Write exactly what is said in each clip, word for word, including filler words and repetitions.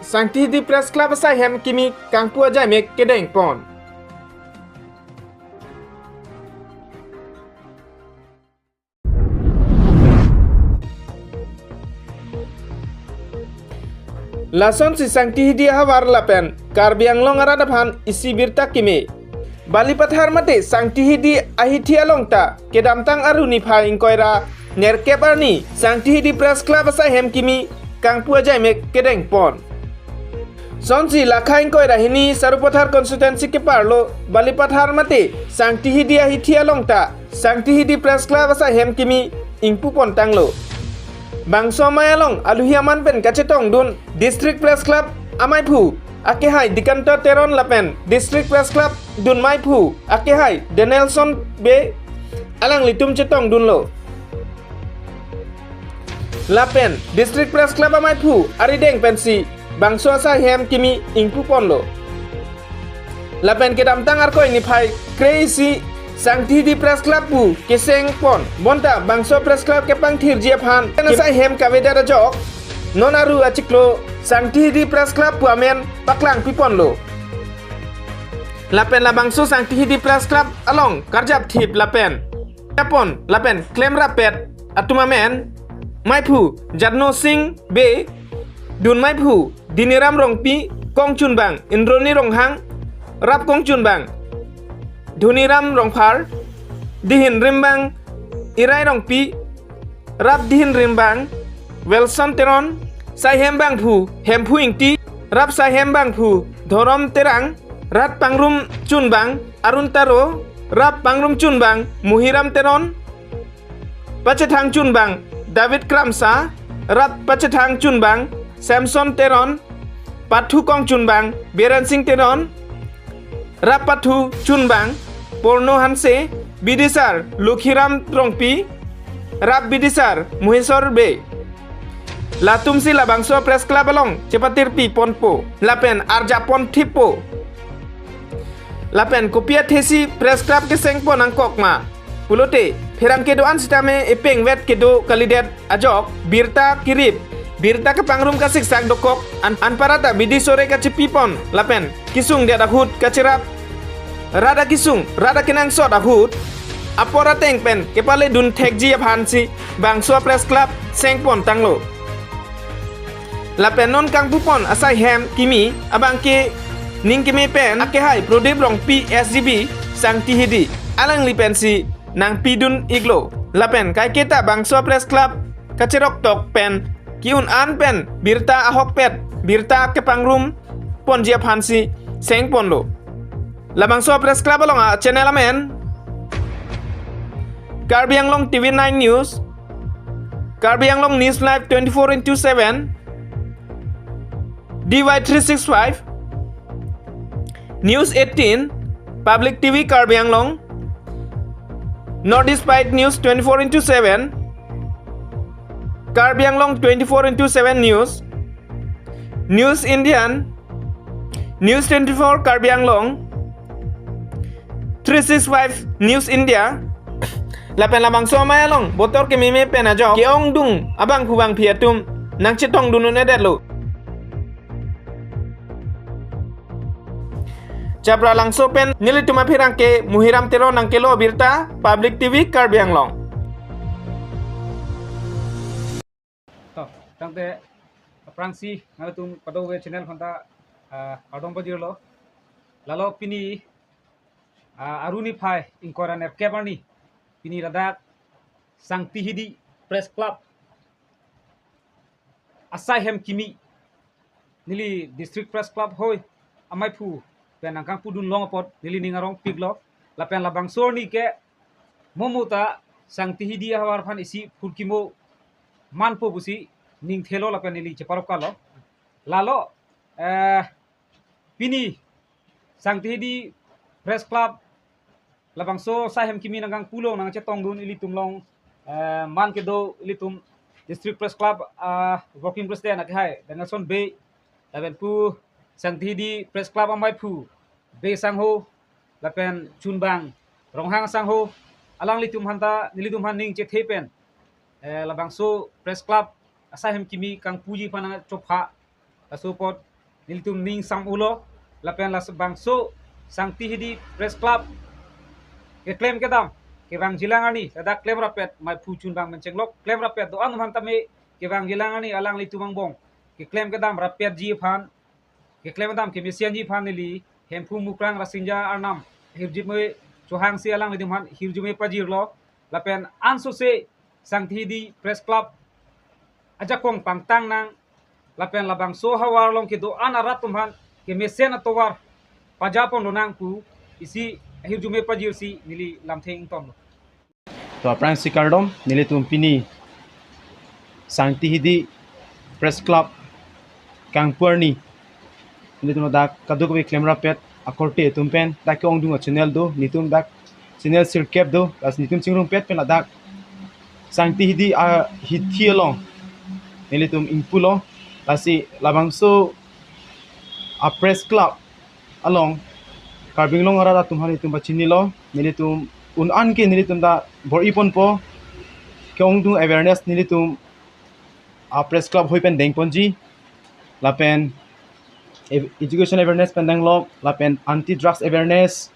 Sangtihidi Press Club asai hem kimi kangpu ajaimek kedeng pon. Lasonsi Sangtihidi ahavar lapen Karbi Anglong arat aphan isi birta keme. Balipathar mate Sangtihidi ahithi along ta kedamtang Aru niphai ingkoi ra nerkep arni Sangtihidi Press Club asai hem kimi kangpu ajaimek kedeng pon. Sonsi lakha ingkoi ra hini Sarupathar constituency keparlo Balipathar mate Sangtihidi ahithi along ta Sangtihidi Press Club asai hem kimi ingpu pon tanglo. Bangso amei along aluhi aman pen kachetongdun District Press Club amaiphu akehai Dikanta Teron lapen District Press Club dunmaiphu akehai Danielson Bey alanglitum chetongdunlo. Lapen District Press Club amaiphu arideng pensi bangso asai hem kimi ingpu ponlo. Lapen kedamtang Arkoi niphai kre-isi Sangtihidi Press Club pu keseng pon bonta bangso Press Club kepangthirji aphan asai hem kavedet ajok non Aru achiklo Sangtihidi Press Club pu amen paklangpi ponlo. Lapen labangso Sangtihidi Press Club along karjap thip lapen apon lapen klemrap pet atum amen maiphu Jadno Singh Bey, dunmaiphu Diniram Rongpi, kongchunbang Indroni Ronghang, rap kongchunbang Dhoniram Rongphar, dihin rimbang Irai Rongpi, rap dihin rimbang Wilson Teron, saihem bangphu Hemphu Ingti, rap saihem bangphu Dhorom Terang, rat pangrum chunbang Arun Taro, rap pangrum chunbang Muhiram Teron, pachethang chunbang David Kramsa, rap pachethang chunbang Samson Teron, pathu kongchunbang Biren Singh Teron, rap pathu chunbang Porno Hanse, bidisar Lokhiram Rongpi, rap bidisar Muhesor Bey. Latumsi labangso Press Club along chepatirpi ponpo lapen arjap pon thippo. Lapen kopi athesi Press Club keseng pon nangkok ma pulote pherangke do-an sitame epengvet kedo kalidet ajok birta kirip, birta kepangrum kasiksak dokok an, anparta bidi sore kachipi pon lapen kesung det ahut kacherap rat akesung, rat akenangsot ahut apor ateng pen kepaledun thekji aphansi bangso Press Club seng pon tanglo. Lapen non kangpu pon asai hem kimi abangke ning keme pen akehai Prodip Rongpi S G B Sangtihidi alangli pensi nangpidun iklo. Lapen kaiketa bangso Press Club kacherok tok pen ki-un an pen birta ahokpet, birta kepangrum ponji aphansi seng ponlo. Labangso Press Club along a channel amen Karbi Anglong T V nine News, Karbi Anglong News Live twenty-four into seven, D Y three six five, News eighteen, Public T V Karbi Anglong, North East Fight News twenty-four into seven, Karbi Anglong twenty-four into seven News, News Indian, News twenty-four Karbi Anglong, three six five News India, lapen labangso amei along botor kememe pen ajok ke-ongdung abangphu bangphi atum nangchetongdun un-edetlo. Chapralangso pen nelitum apherangke Muhiram Teron nangkelo birta, Public T V Karbi Anglong. To, tangte aphrangsi nangtum kadokave channel aphanta, ah, kardom pajirlo. Lalo pini, ah, Aru niphai ingkoi ra nerkep arni, pini ladak Sangtihidi Press Club asai hem kimi neli District Press Club hoi amaiphu pen nangkangpudun long apot neli ning arongpiklo. Lapen labangso arni ke momo ta Sangtihidi ahavar aphan isi phurkimo manpo pusi ning thelo lapen neli cheparap kalo. Lalo, eh, pini Sangtihidi Press Club labangso asai hem kimi nangkangpu long nangchetongdun ilitum long, eh, man kedo ilitum District Press Club, ah, Working President akehai Danielson Bey, lapen pu Sangtihidi Press Club amaiphu Bey Sangho, lapen chunbang Ronghang Sangho, alanglitum aphanta nelitum aphan ning chethe pen, eh, labangso Press Club asai hem kimi kangpuji aphan nangchopha, laso apot nelitum ning sam-ulo, lapen labangso Sangti Hidi Press Club keklem kedam kevangjilang arni, ladak klem rapet, mai phu chun bang mencheng lok, klem rapet do-an atum aphan tame kevangjilang arni alanglitum angbong keklem kedam rapetji aphan, keklem kedam kemesenji aphan neli Hemphu Mukrang Rasinja Arnam, hirjume chohangsi alanglitum aphan hirjume pajirlo, lapen ansose Sangti Hidi Press Club ajakong pangtang nang, lapen labangso ahavar along kedo-an arat atum aphan kemesen atovar pajapon lonang pu isi hirjume pajirsi neli lamthe ingtonlo. To aphrangsi kardom, nelitum pini Sangti Hidi Press Club kangpu arni nelitum dak kadokave klem rapet akorte atum pen dak ke-ongdung a-channel do, nelitum dak channel sirkep do, lasi nelitum chingrumpet pen ladak Sangti Hidi ahithi along nelitum ingpulo, lasi labangso a-press club along Karbi Anglong arat atum aphan nelitum pachinilo, nelitum un-an ke nelitum dak bor-iponpo, ke-ongdung awareness nelitum a-press club ahoi pen dengponji, lapen ev-, education awareness pen denglo, lapen anti drugs awareness,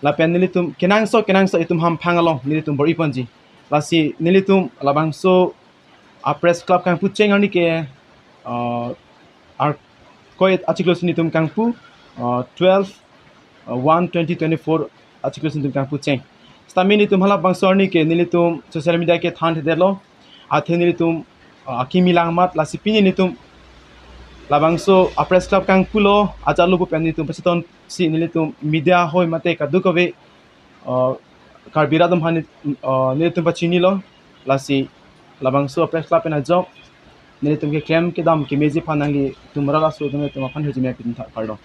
lapen nelitum kenangsot kenangsot itum hamphang along nelitum bor-iponji. Lasi nelitum labangso a-press club kangpucheng arni ke, uh, arkoi achiklo si nelitum kangpu, uh, twelve, uh, one twenty twenty-four achiklo si nelitum kangpucheng. Sitame nelitum halabangso arni ke nelitum social media ke thanthedetlo. Athe nelitum, uh, akimi langmat, lasi pini nelitum labangso a-press club kangpulo, ajalo pu pen nelitum pachetonsi nelitum media ahoi mate kadokave, uh, Karbi rat atum aphan, uh, nelitum pachinilo, lasi labangso a-press club pen ajok nelitum keklem kedam kemeji aphan nanglitum rat aso atum nelitum aphan hirjume pidun tha, kardom.